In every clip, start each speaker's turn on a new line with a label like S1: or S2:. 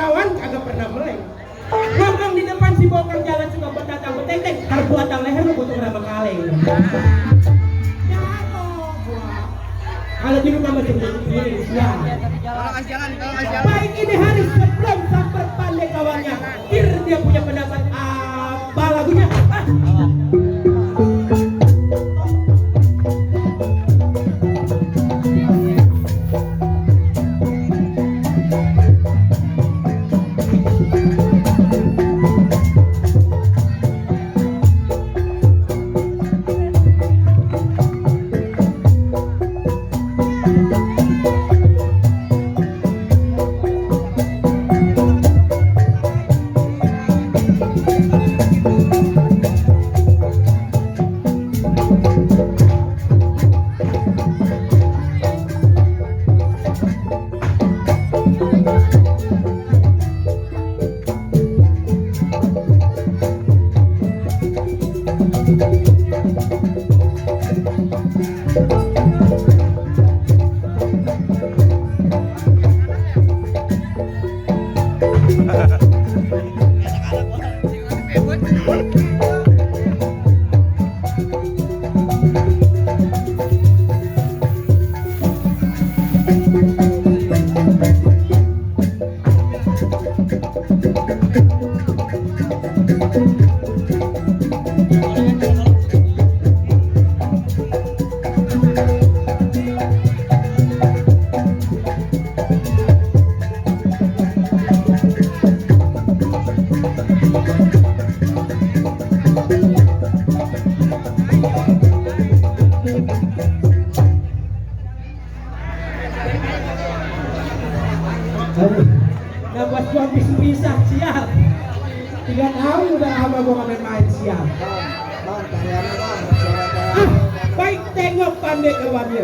S1: perawan kagak pernah meleng. Ngomong di depan si bokor jalan suka berdatang beteng, harus buatang leher lu butuh berapa kaleng. Kalau di rumah macam ini, ya. Baik ini hari sebelum sampai pandai kawannya, dia punya pendapat apa lagunya? Dapat gua pisah siap. 3 tahun udah lama gua main siap. Baik tengok pandai kawannya.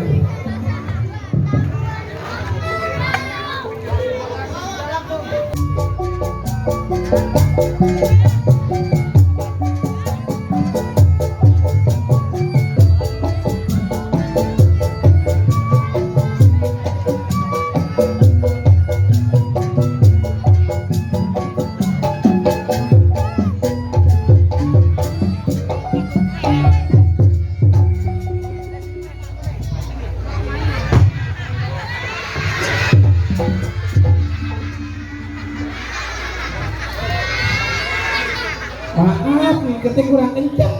S1: Maaf nih, ketik kurang kencang.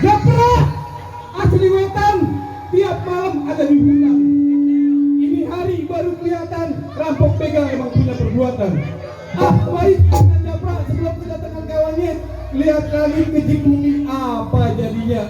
S1: Japra asli wetan, tiap malam ada di hutan. Ini hari baru kelihatan, rampok begal emang punya perbuatan. Baik, Japra sebelum kedatangan kawannya, lihat kami kejip bumi apa jadinya.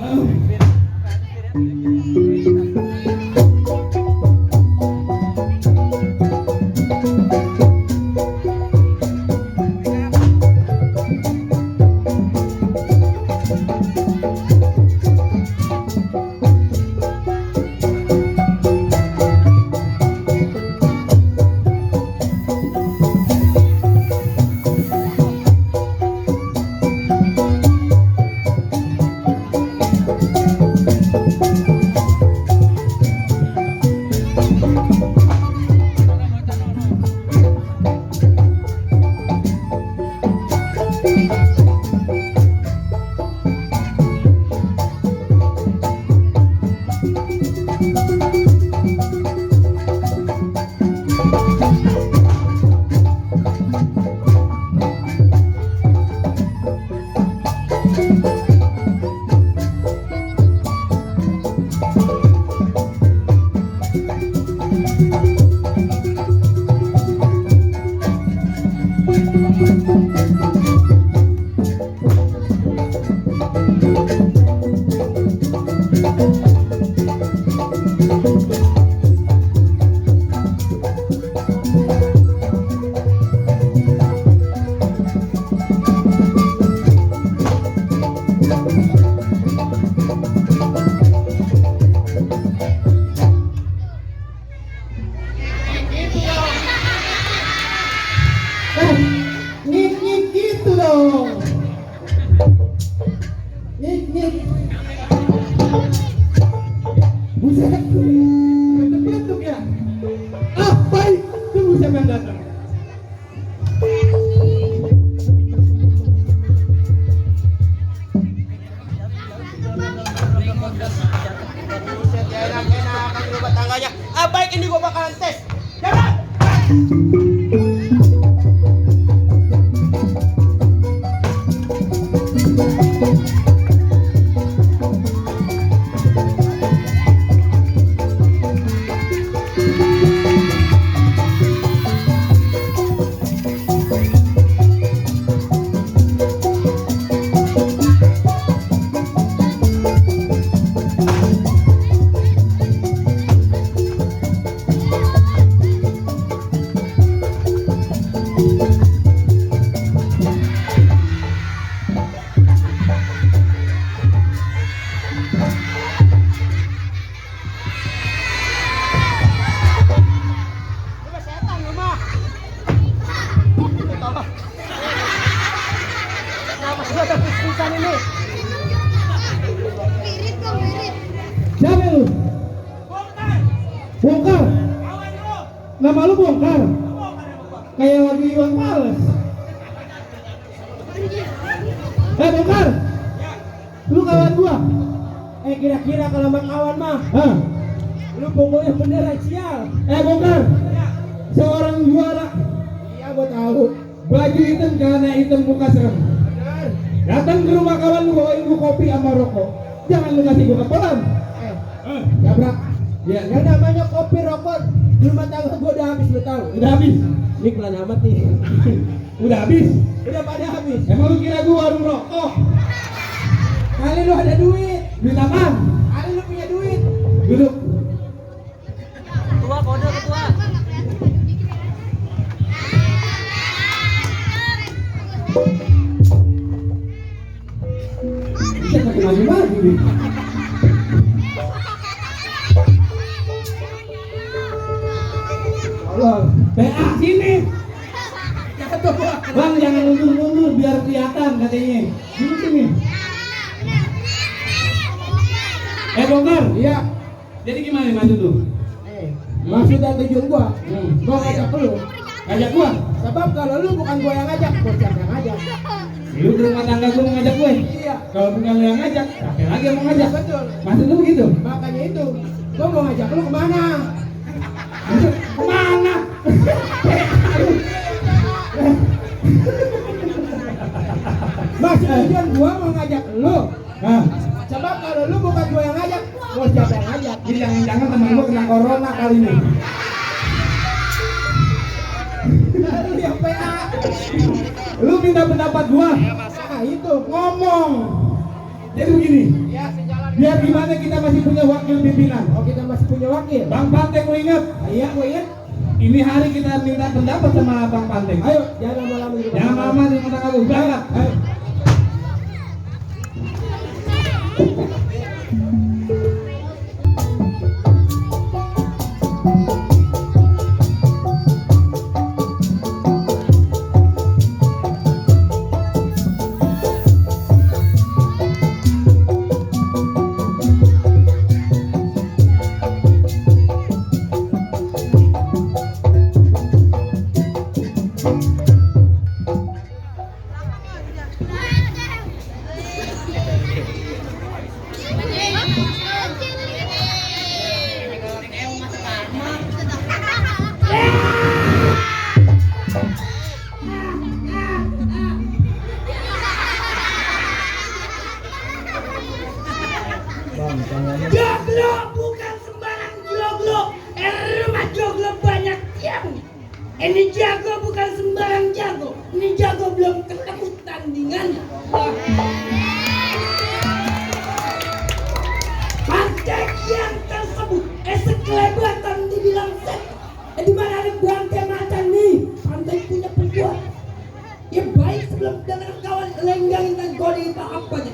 S2: banyak. Baik, ini gua bakalan tes. Jalan.
S1: Siapa lu? Bongkar. Nama lu Bongkar. Kayak lagi Iwan Fals. Bongkar. Lu kawan gua.
S2: Kira-kira kalau sama kawan mah,
S1: Hah?
S2: lu pokoknya beneran sial.
S1: Bongkar. Seorang juara.
S2: Iya, gua tahu.
S1: Baju hitam, celana hitam, muka serem. Datang ke rumah kawan lu bawain gua kopi sama rokok. Jangan lu kasih gua kepelan.
S2: Jabrak.
S1: Ya,
S2: Yang namanya kopi rokok di rumah tangga gua udah habis, lu tahu.
S1: udah habis.
S2: Ini pelan amat nih.
S1: Udah habis.
S2: Udah pada habis.
S1: Emang lu kira gua warung rokok?
S2: Kali lu ada duit.
S1: Duit apaan?
S2: Kali lu punya duit.
S1: Duduk.
S2: Ketua, kode ketua.
S1: Bisa pakai maju-maju nih.
S2: Allah.
S1: PA sini. Bang, jangan mundur-mundur biar kelihatan katanya. Duduk sini. Bongkar.
S2: Iya.
S1: Jadi gimana maju tuh?
S2: Maksud dan tujuan gua, gua ngajak lu.
S1: Ngajak gua?
S2: Sebab kalau lu bukan gua yang ngajak, gua siapa yang ngajak?
S1: Lu ke rumah tangga gua mau ngajak gue?
S2: Iya.
S1: Kalau bukan lu yang ngajak, siapa lagi yang mau ngajak?
S2: Betul.
S1: Maksud lu begitu?
S2: Makanya itu, gua mau ngajak lu kemana?
S1: Kemana?
S2: Maksud tujuan gua mau ngajak lu.
S1: Nah,
S2: Sebab kalau lu bukan gua yang ngajak, gua siapa yang ngajak?
S1: jadi jangan-jangan teman gua kena corona kali ini.
S2: Lu yang PA.
S1: Lu minta pendapat gua?
S2: Nah itu.
S1: Ngomong. Jadi begini,
S2: Ya sejalan.
S1: biar gimana kita masih punya wakil pimpinan.
S2: Oh, kita masih punya wakil.
S1: Bang Panteng lu ingat?
S2: Iya, gua ingat.
S1: Ini hari kita minta pendapat sama Bang Panteng.
S2: Ayo, jangan lama-lama di rumah.
S1: Jangan lama di rumah tangga gua. Berangkat.
S2: Ayo.
S3: Joglo bukan sembarang joglo. Rumah joglo banyak yang. Ini jago bukan sembarang jago. Ini jago belum ketemu tandingan. Pantai yang tersebut sekelebatan dibilang set. Di mana ada bangkai macan nih? Pantai punya perbuatan. Ya baik sebelum dengan kawan lenggangin dan godin apa aja.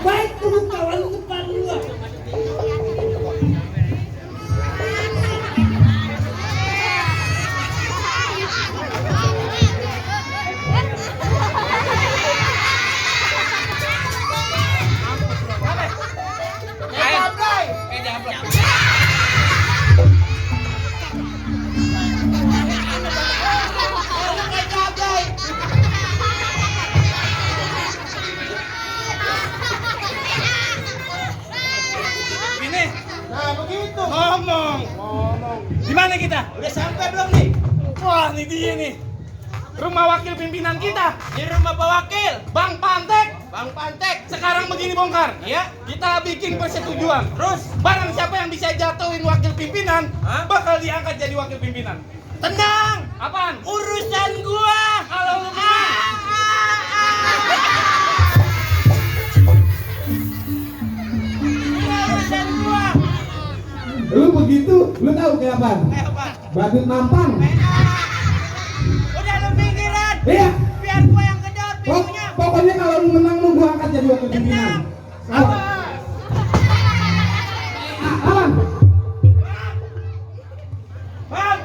S3: Baik tuh kawan depan lu.
S4: Ini
S2: Nah begitu.
S4: ngomong. Di mana kita?
S2: Udah sampai belum nih?
S4: Wah, ini dia nih. Rumah wakil pimpinan kita.
S2: Di rumah Pak Wakil,
S4: Bang Pantek.
S2: Bang Pantek.
S4: Sekarang begini bongkar.
S2: Iya.
S4: Kita bikin persetujuan.
S2: Terus
S4: Barang siapa yang bisa jatuhin wakil pimpinan,
S2: Hah?
S4: bakal diangkat jadi wakil pimpinan.
S2: tenang,
S4: Apaan?
S2: urusan gua.
S4: Kalau lu menang.
S2: Urusan gua.
S1: Lu begitu, lu tahu kenapa?
S2: Apa?
S1: Badut mampang.
S2: Udah lu pinggiran.
S1: Iya.
S2: Biar gua yang kedor pintunya.
S1: Pokoknya kalau lu menang lu gua angkat jadi wakil pimpinan.
S2: Apa?
S1: Aman.
S4: Bang.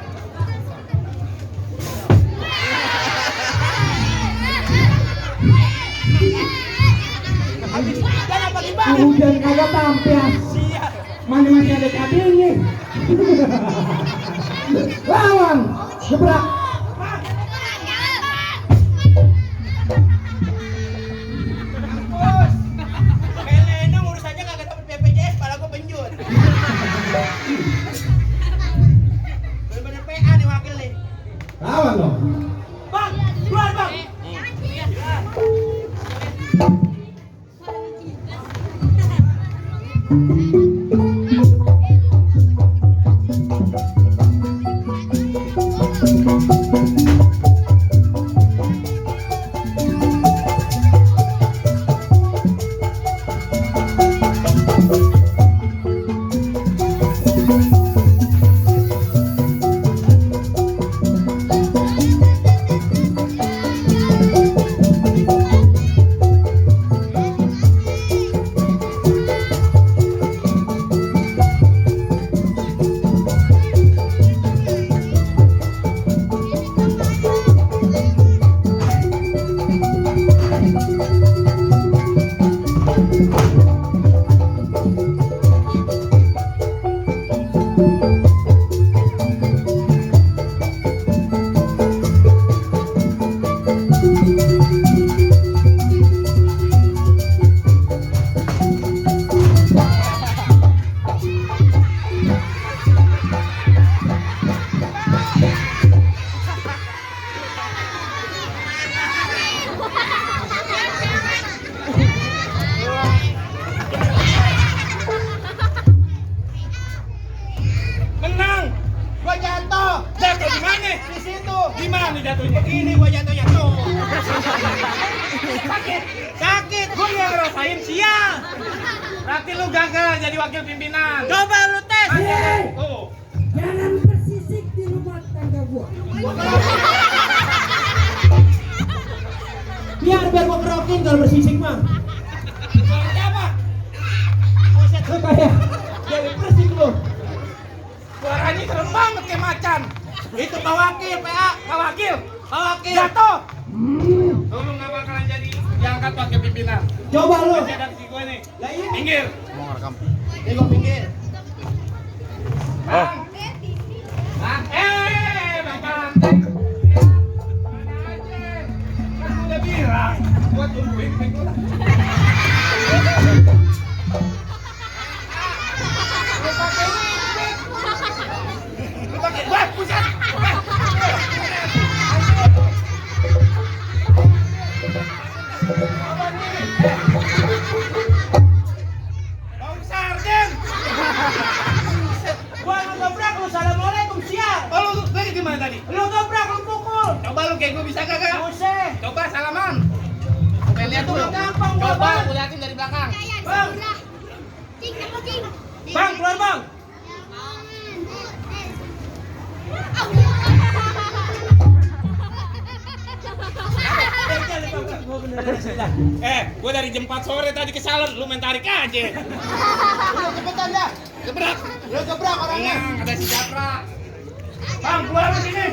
S2: Jangan pagi banget.
S1: Hujan kagak tampil.
S2: Siap.
S1: Mana masih ada cabenya. Lawan. Gebrak.
S2: Bos. Melena urusannya kagak dapet BPJS, pala gua penjut. Bener-bener PA nih wakil nih.
S1: Lawan loh.
S2: Bang, keluar bang.
S4: Menang.
S2: Gua jatuh.
S4: Jatuh di mana?
S2: Di situ.
S4: Di mana jatuhnya?
S2: Begini gua jatuhnya tuh.
S4: Sakit.
S2: Sakit.
S4: Gua nggak ngerasain.
S2: Sial.
S4: Berarti lu gagal jadi wakil pimpinan.
S2: Coba lu tes.
S4: Tuh.
S3: Jangan bersisik di rumah tangga gua.
S2: Biar gua kerokin kalau bersisik mah. Siapa? Buset lu kayak jadi persik lu.
S4: Suaranya serem banget kayak macan.
S2: Itu Pak Wakil, PA.
S4: Pak Wakil.
S2: Pak Wakil.
S4: Jatuh. Lu nggak bakalan jadi diangkat wakil pimpinan.
S2: Coba lu.
S4: Masih ada si gue nih.
S2: Lah iya.
S4: Pinggir.
S2: Ini gua pinggir.
S4: Bang. Bang. Bang Pantek. Mana aja. Kan gua udah bilang. Gua tungguin minggu lah. Lu pakai wipik. Lu pakai wah, buset. Apa nih? Bang Sarden.
S2: Gua ngebrak lu, assalamualaikum siap.
S4: Oh, lu lagi di mana tadi?
S2: Lu gebrak, lu pukul.
S4: Coba lu kayak gue bisa kagak?
S2: Buset.
S4: Coba salaman. Pengen lihat dulu.
S2: Gampang, gua,
S4: Coba
S2: Bang.
S4: gue liatin dari belakang.
S2: Bang. Bang, keluar bang. Gua beneran sudah.
S4: Gue dari jam 4 sore tadi ke salon, lu main tarik aja.
S2: Udah cepetan dah.
S4: Gebrak.
S2: Lu gebrak orangnya.
S4: Tenang, ada si Japra. Bang, keluar dari sini.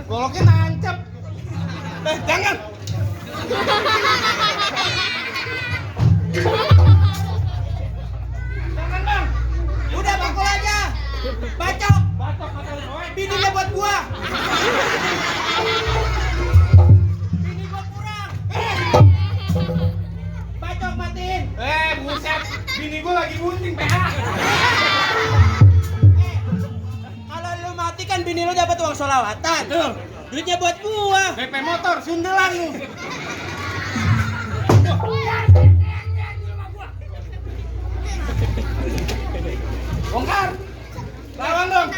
S4: Goloknya nancep. Jangan. Jangan bang.
S2: Udah bakul aja. Bacok.
S4: Batok kata lu.
S2: Bininya buat gua. Bini gua kurang. Bacok matiin.
S4: Buset. Bini gue lagi bunting PA.
S2: Kalau lu mati kan bini lu dapat uang sholawatan.
S4: Tuh.
S2: Duitnya buat gua.
S4: BP motor sundelan lu. Bongkar. Lawan dong.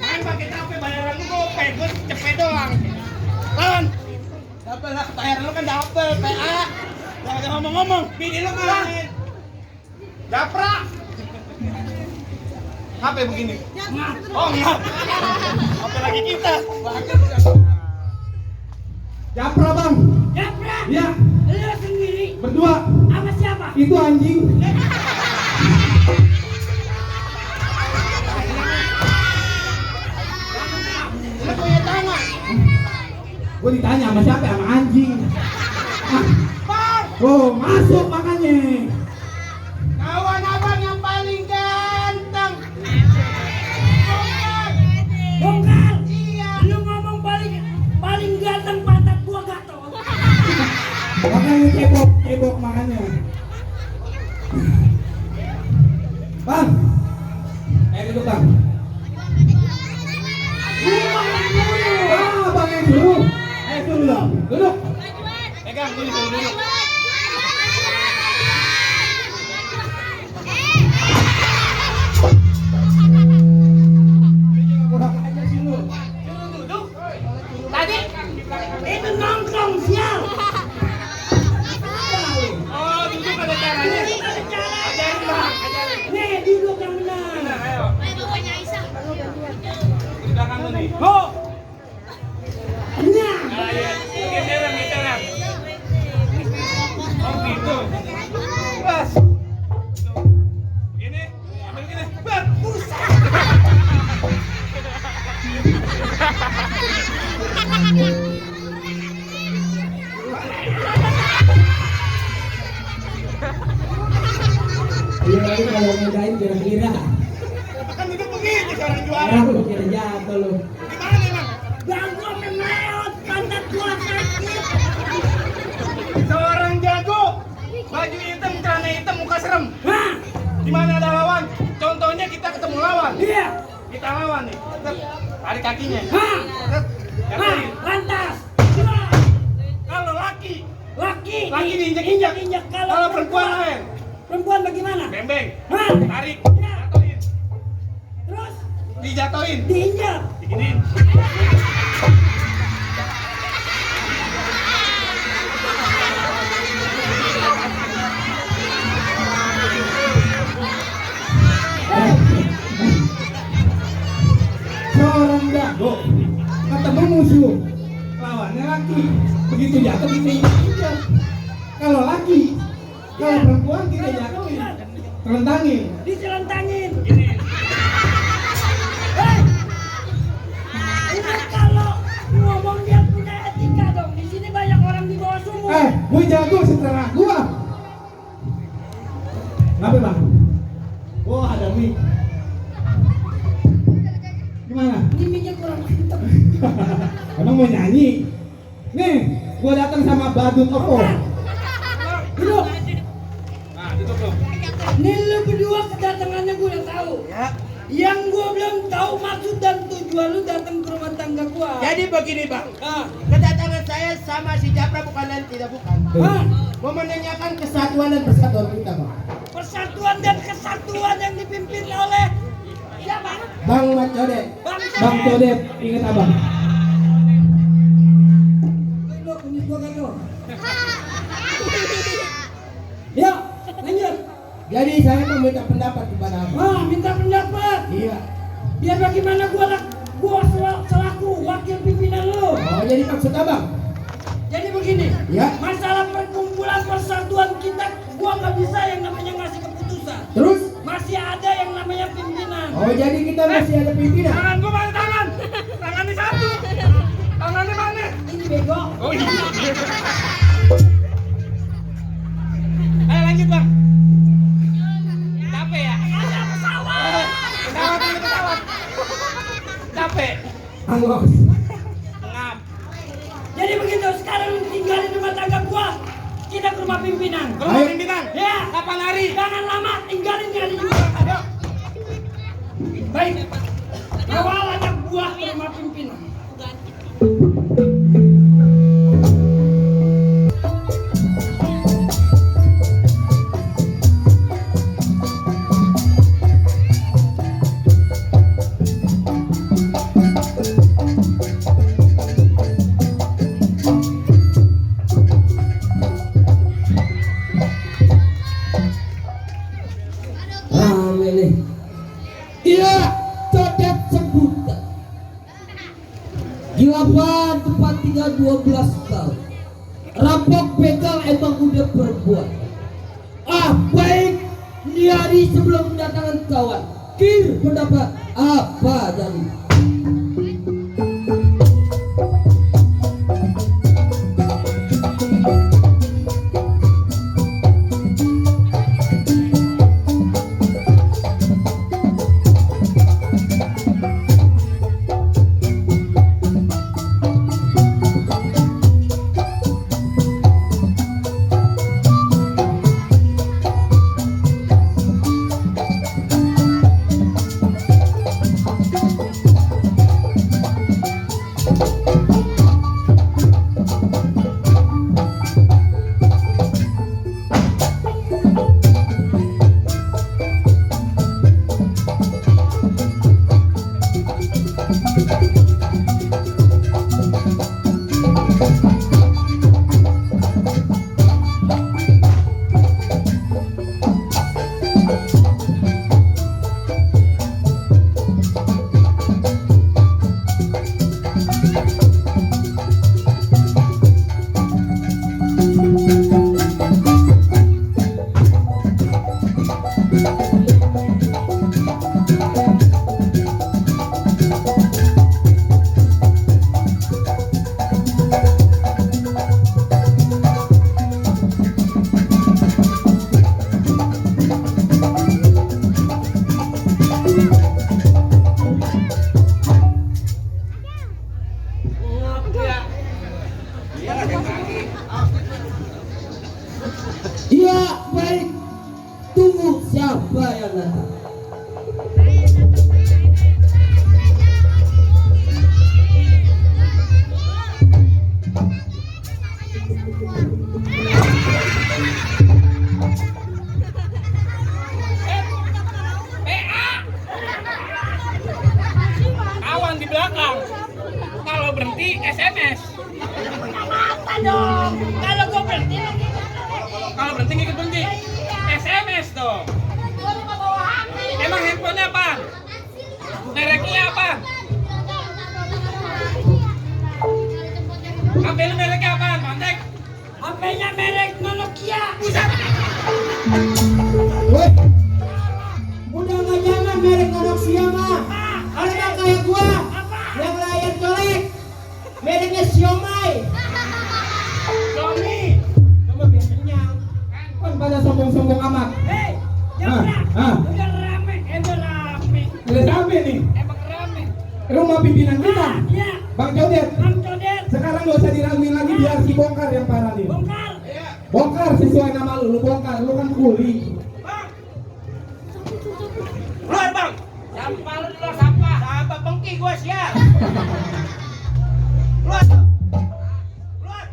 S4: Main pakai capek bayaran lu gope, gue cepet doang. Lawan.
S2: Dapet lah, bayar lu kan dapet, PA.
S4: Jangan ada ngomong-ngomong.
S2: Bini lu kurang.
S4: Japra. Ngapain begini? Oh, ngap. Apa lagi kita?
S1: Japra bang.
S3: Japra,
S1: Ya,
S3: lu sendiri
S1: berdua.
S3: sama siapa?
S1: Itu anjing.
S2: Lu punya tangan.
S1: Gue ditanya sama siapa? Sama anjing. Ah,
S2: Bang,
S1: oh, masuk makanya.
S2: kawan abang yang paling ganteng.
S3: Bongkar.
S2: Iya.
S3: Lu ngomong paling ganteng pantat gua gatel.
S1: Makanya cebok makanya. Bang, duduk bang. Bang yang suruh. Dulu dong, duduk.
S4: Pegang, ini dulu.
S1: Kurang aja sih lu.
S4: Tadi.
S3: Itu nongkrong sial.
S4: Oh, duduk ada caranya. Ajarin bang, ajarin.
S3: Nih duduk yang benar.
S4: Benar, ayo. Di belakang lu nih.
S3: Ho. Nah.
S4: Iya. Geseran. Oh gitu. Bas. Begini, ambil gini. Bar.
S1: Iya, tapi kalau ngedain kira-kira.
S4: Kan duduk begitu seorang juara.
S1: Orang lu kira jatuh lu.
S4: Gimana emang?
S3: Bang gua memeot pantat gua sakit.
S4: Seorang jago, baju hitam, celana hitam, muka serem.
S3: Hah?
S4: Di mana ada lawan? Contohnya kita ketemu lawan.
S3: Iya.
S4: Kita lawan nih. Tet, tarik kakinya.
S3: Hah?
S4: Tet,
S3: Hah?
S4: jatuhin.
S3: Lantas.
S4: Kalau laki
S3: Laki
S4: diinjek-injek.
S3: injek.
S4: Kalau perempuan lain,
S3: Perempuan bagaimana?
S4: bembeng.
S3: Hah?
S4: Tarik,
S3: Ya.
S4: jatuhin.
S3: Terus
S4: Dijatuhin.
S3: diinjak.
S4: Diginiin.
S1: musuh, lawannya laki. Begitu jatuh kita injak. Kalau laki, kalau perempuan kita jatuhin, telentangin.
S3: Dicelentangin. Hei, ini kalau ngomong dia punya etika dong. Di sini banyak orang di bawah sumur.
S1: Gue jago setelah gua. Apa bang? Oh ada mic. Gimana?
S3: Ini minyak kurang mantap.
S1: Emang mau nyanyi? Nih, gua datang sama badut Oppo.
S3: Duduk.
S4: Nah, tutup tuh.
S3: Nih lu berdua kedatangannya gue udah tahu.
S2: Ya.
S3: Yang gue belum tahu maksud dan tujuan lu datang ke rumah tangga gua.
S2: Jadi begini bang,
S3: Ah,
S2: kedatangan saya sama si Japra bukan dan tidak bukan.
S3: ah,
S2: Mau menanyakan kesatuan dan persatuan kita bang.
S3: persatuan dan kesatuan yang dipimpin oleh siapa?
S2: Bang Macodet.
S1: Bang Todet, ingat abang.
S3: Lo kumis gua kan lo. Ya, lanjut.
S2: Jadi saya meminta pendapat kepada abang.
S3: Ah, minta pendapat.
S2: Iya.
S3: Biar bagaimana gua selaku wakil pimpinan lo.
S2: Oh jadi maksud abang?
S3: Jadi begini,
S2: Ya.
S3: masalah perkumpulan persatuan kita, gua nggak bisa yang namanya ngasih keputusan.
S2: Terus?
S3: Masih ada yang namanya pimpinan.
S2: Oh jadi kita masih ada pimpinan.
S4: Tangan gua mana tangan? Tangannya satu. Tangannya mana?
S3: Ini bego.
S4: Oh iya. Ayo lanjut bang. Capek ya?
S3: Ada pesawat.
S4: Pesawat ini pesawat. Capek.
S2: Angos.
S4: Ngap.
S3: Jadi begitu, sekarang lu tinggalin rumah tangga gua. Kita ke rumah pimpinan.
S4: Ke rumah
S2: Ayo.
S4: pimpinan.
S3: Ya.
S4: Kapan hari?
S3: Jangan lama, tinggalin hari juga. Ayo. Baik. Bawa anak buah ke rumah pimpinan.
S2: Rame nih.
S3: Iya, Codet sebutan. Gilapan tempat tinggal 12 tahun. Rampok begal emang udah berbuat. Baik. Ini hari sebelum kedatangan kawan. Kir pendapat apa jadi? Iya, baik. Tunggu siapa yang datang.
S4: Kawan di belakang. Kalau berhenti SMS.
S3: Apa dong? Kalau gua berhenti lagi.
S4: Kalau berhenti ikut berhenti. SMS dong. Emang handphonenya apa? Mereknya apa? HP lu mereknya apaan, Pantek?
S3: HP-nya merek Nokia.
S4: Buset.
S1: Woi,
S2: Udah nggak jangan merek Nokia mah. Ada yang kayak gua yang layar colek. Mereknya Xiaomi.
S4: Xiaomi.
S2: Kamu biar kenyang.
S1: kan pada sombong-sombong amat.
S3: Hei,
S1: Ah,
S3: jangan. Udah rame.
S1: Udah sampai nih
S3: Emang rame.
S1: rumah pimpinan kita,
S3: Iya,
S1: Bang Codet.
S3: Bang Codet.
S1: Sekarang gak usah diraguin lagi, biar si bongkar yang parah nih.
S3: Bongkar.
S1: Bongkar sesuai nama lu bongkar, lu kan kuli.
S4: Bang. Keluar, Bang. Sampah lu di luar sampah. Sampah pengki gua sial. Keluar. Keluar.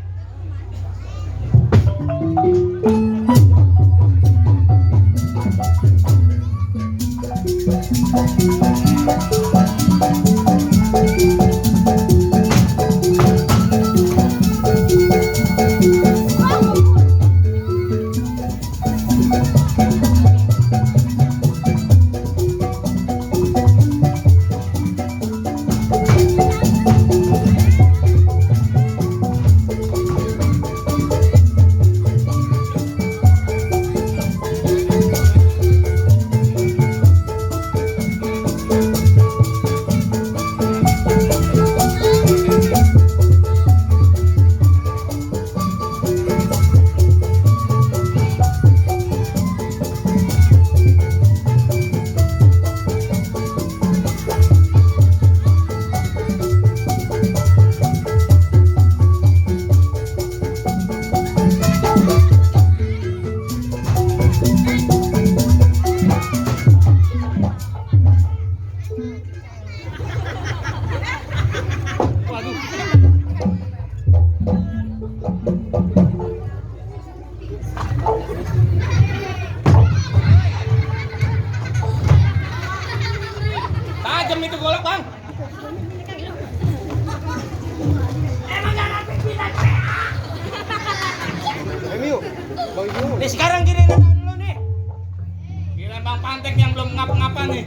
S4: Tajam itu golok, Bang.
S3: Emang gak ada pimpinan.
S4: Nih sekarang giliran dulu nih. Giliran Bang Pantek yang belum ngapa-ngapa nih.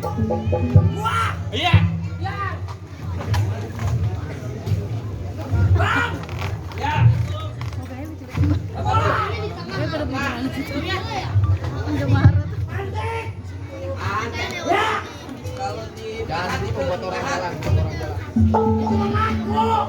S3: Wah,
S4: Iya.
S3: ya. Bang.
S4: Ya.
S3: Antek. Ya.
S5: Jangan nanti membuat orang jalan.
S3: Aku.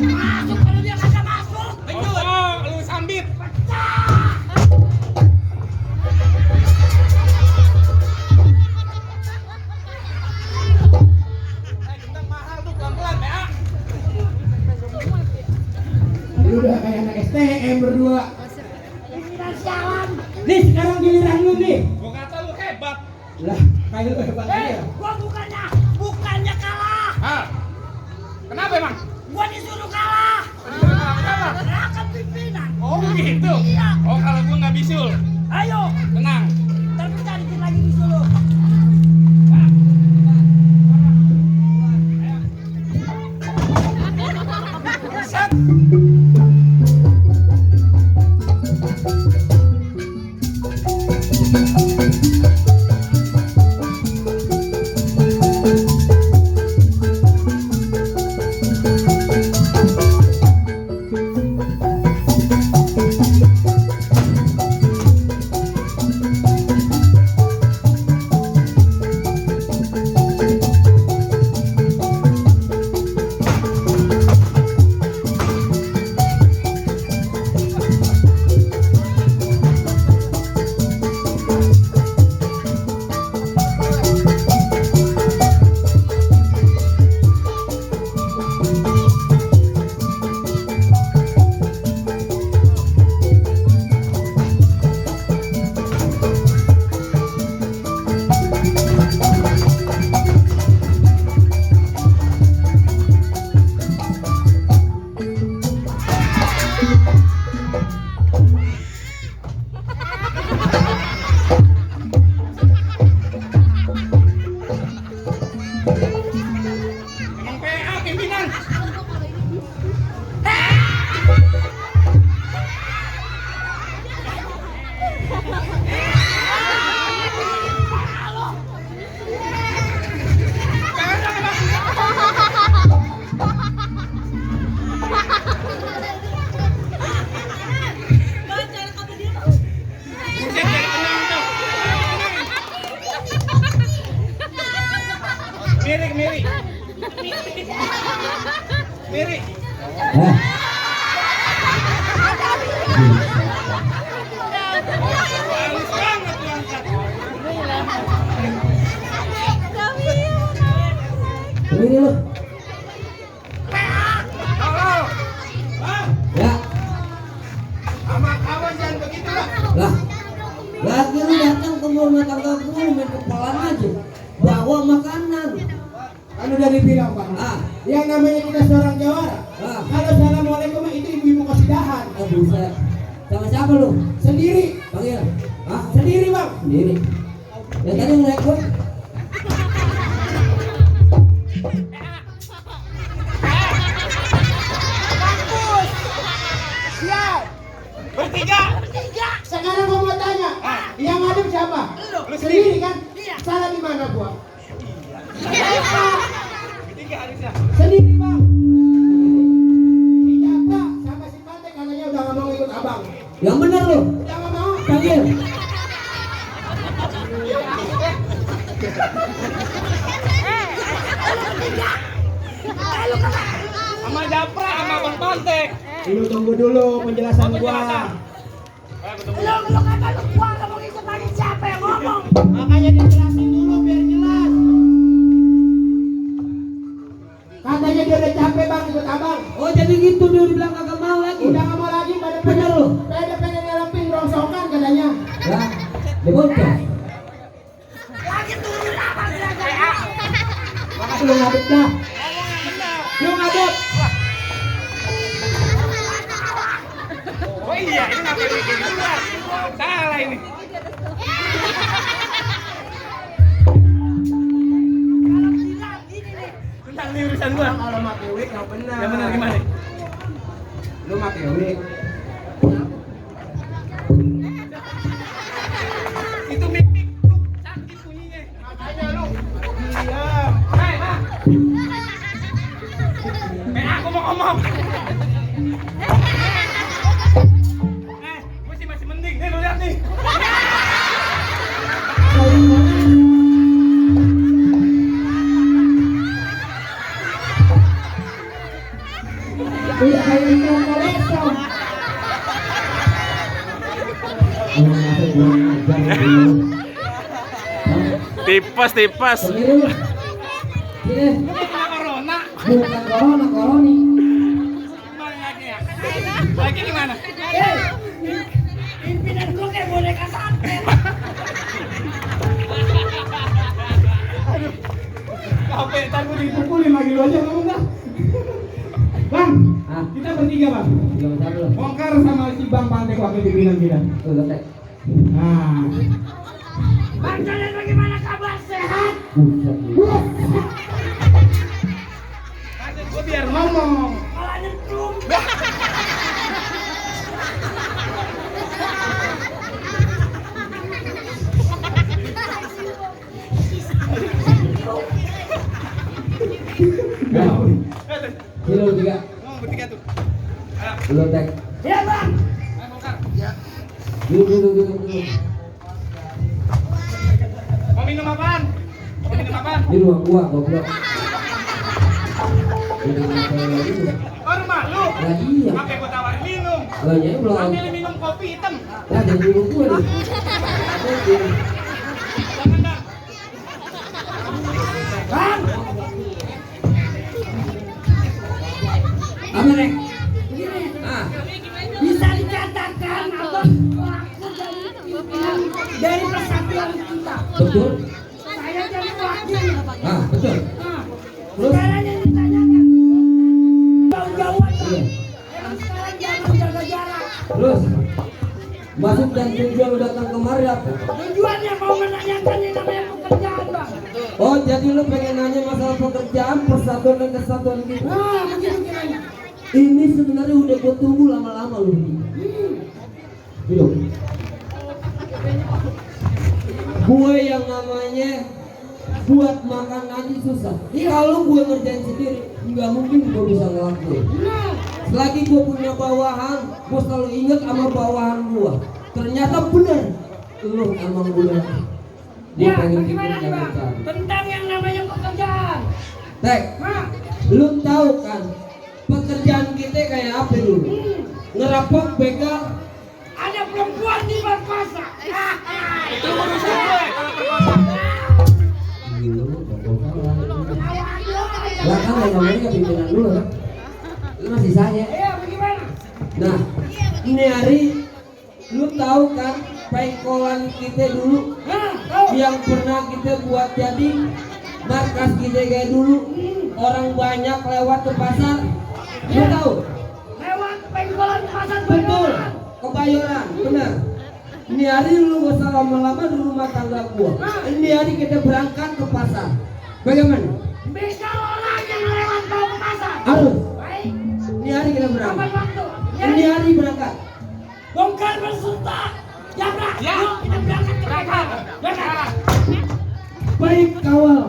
S3: Masuk kalau dia kagak masuk.
S4: Oh, lu sambit. Bintang mahal tuh pelan-pelan ya.
S1: Lu udah kayak anak STM berdua.
S3: Pimpinan sialan.
S2: Nih sekarang giliran lu nih.
S4: Gua kata lu hebat.
S2: Lah, kayak lu hebat
S3: Hei,
S2: aja.
S3: gua bukannya kalah.
S4: Hah? Kenapa emang?
S3: Gua disuruh kalah.
S4: Kenapa?
S3: Gerakan pimpinan.
S4: Oh gitu.
S3: Iya.
S4: Oh kalau gua nggak bisul,
S3: Ayo,
S4: tenang.
S3: ntar kita dikit lagi disuruh.
S4: Miri.
S3: Hah?
S4: Halus banget lu angkat.
S3: Ini lu.
S4: Halo. Hah?
S3: Ya.
S4: Sama kawan jangan begitu lah.
S3: Lah. Lagi lu datang ke rumah tangga gue main kepalaan aja. Bawa makanan.
S2: Kan udah dibilang bang,
S3: Ah.
S2: yang namanya kita seorang jawara.
S3: Ah.
S2: Kalau assalamualaikum itu ibu-ibu kasidahan.
S3: Bisa. Sama siapa lu?
S2: Sendiri,
S3: Panggil. Hah?
S2: sendiri bang.
S3: Sendiri. Yang tadi naik gue.
S4: Bertiga.
S2: Sekarang gua mau tanya, yang ngadep siapa?
S4: Lu
S2: Sendiri kan? Salah di mana gua?
S4: Bertiga harusnya.
S2: Sendiri bang. Si Jaka sama si Pantai katanya udah nggak mau ikut abang.
S3: Yang bener lu.
S2: Udah nggak mau.
S3: Panggil.
S4: Sama Japra sama Bang Pantek.
S2: Lu tunggu dulu penjelasan gua.
S3: Lu kata lu gua enggak mau ikut lagi, siapa yang ngomong?
S2: Makanya dijelasin dulu biar jelas. Katanya dia udah capek bang ikut abang.
S3: Oh jadi gitu dia bilang kagak mau lagi.
S2: Udah nggak mau lagi pada
S3: Bener lu.
S2: pengen nyelempin rongsokan katanya.
S3: Ya. Dia bocah.
S2: Makasih lu ngadep dah. Lu ngadep.
S4: Oh iya, ini ngapain bikin gua? Salah ini. Tentang ini urusan gua.
S2: Kalau make wig yang benar.
S4: Yang benar gimana?
S2: Lu make wig.
S4: Itu mimik lu sakit bunyinya. Makanya lu. Diam. Hei, ha. Aku mau ngomong. Gua sih masih mending. Nih lu lihat nih.
S2: Udah kayak ikan kolektor.
S4: Tipes.
S3: Sendiri lu. Sini.
S4: Lu kena corona.
S3: Bukan corona, koroni.
S4: Gimana lagi ya? Lagi gimana?
S3: Pimpinan gua kayak boneka santet.
S4: Capek, ntar gua
S1: Dipukulin lagi lu aja ngomong dah. Bang,
S3: Ah.
S1: kita bertiga bang.
S3: Jangan satu lu.
S1: Bongkar sama si Bang Pantek wakil pimpinan kita.
S3: Tuh, letek.
S1: Nah,
S3: Bang, kalian bagaimana kabar? Sehat? Buset.
S4: Maksud gua biar ngomong.
S3: Malah nyetrum. Sini lu tiga.
S4: Ngomong bertiga tuh. Ayo,
S3: Lu tek.
S2: Ya bang.
S4: ayo bongkar.
S3: Duduk.
S4: Mau minum apaan? Mau minum apaan?
S3: Di ruang gua, goblok. Ini apa lagi tuh?
S4: Oh, rumah lu.
S3: Lah iya.
S4: Apa gua tawarin minum?
S3: Lah ya belum.
S4: Ambil minum kopi hitam.
S3: Lah jangan di rumah gua nih. Oke.
S4: Jangan dah.
S2: Bang.
S3: Apa nek?
S2: Begini.
S3: Ah,
S2: Bisa dikatakan abang pelaku dari pimpinan dari persatuan kita.
S3: betul.
S2: Saya jadi wakil.
S3: Ah, betul.
S2: Nah,
S3: Terus?
S2: sekarang yang ditanyakan jauh-jauhan.
S3: Iya.
S2: Emang sekarang jangan jaga jarak.
S3: Terus maksud dan tujuan lu datang kemari apa?
S2: Tujuannya mau menanyakan yang namanya pekerjaan bang.
S3: Oh, jadi lu pengen nanya masalah pekerjaan, persatuan dan kesatuan kita.
S2: Nah, begitu kiranya.
S3: Ini sebenarnya udah gue tunggu lama-lama lu. Hidup. Gue yang namanya buat makan nanti susah. Kalau gue ngerjain sendiri, nggak mungkin gue bisa ngelakuin. Selagi gue punya bawahan, gue selalu inget sama bawahan gue. Ternyata bener, lu emang udah. Gue
S2: Ya,
S3: pengen
S2: bagaimana nih
S3: bikin
S2: bang?
S3: kerjaan.
S2: Tentang yang namanya pekerjaan.
S3: Tek,
S2: Nah,
S3: lu tahu kan
S2: Pekerjaan kita kayak apa dulu? Ngerampok, begal.
S3: Ada perempuan di Barkasa.
S4: Itu urusan gue kalau perkosa.
S2: Lah kan yang ngomongnya pimpinan dulu kan? Lu masih saya.
S3: Iya, bagaimana?
S2: Nah, ini hari lu tahu kan pengkolan kita dulu
S3: Hah, tahu?
S2: yang pernah kita buat jadi markas kita kayak dulu, orang banyak lewat ke pasar. Lu tahu?
S3: Lewat pengkolan pasar
S2: Betul,
S3: Bayoran.
S2: Kebayoran, benar. Ini hari lu gak usah lama-lama di rumah tangga gua. Ini hari kita berangkat ke pasar. Bagaimana?
S3: Begal orang yang lewat bawa ke pasar.
S2: Harus.
S3: Baik.
S2: Ini hari kita
S3: Kapan
S2: berangkat.
S3: waktu?
S2: Ini hari berangkat.
S3: Bongkar berserta. Jabrak.
S4: Ya.
S3: Yuk, kita berangkat ke pasar.
S4: Berangkat.
S3: Berangkat.
S2: Baik kawal.